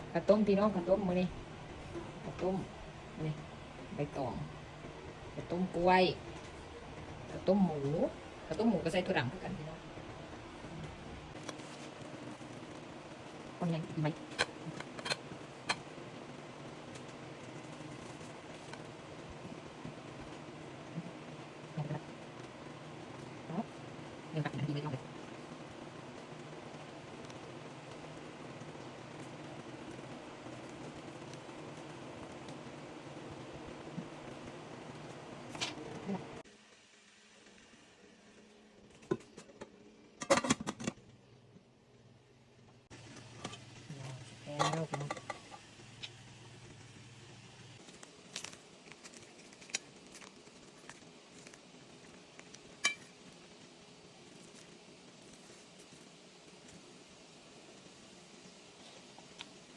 ເຂົ້າຕົ້ມພີ່ນ້ອງ ເຂົ້າຕົ້ມມື້ນີ້ ເຂົ້າຕົ້ມ ນີ້ ໃບຕອງ ເຂົ້າຕົ້ມກ້ວຍ ເຂົ້າຕົ້ມໝູ ເຂົ້າຕົ້ມໝູກໍໃສ່ຖົ່ວດຳຄືກັນພີ່ນ້ອງ ຄົນໃຫຍ່ໄໝ. ແລ້ວພີ່ນ້ອງ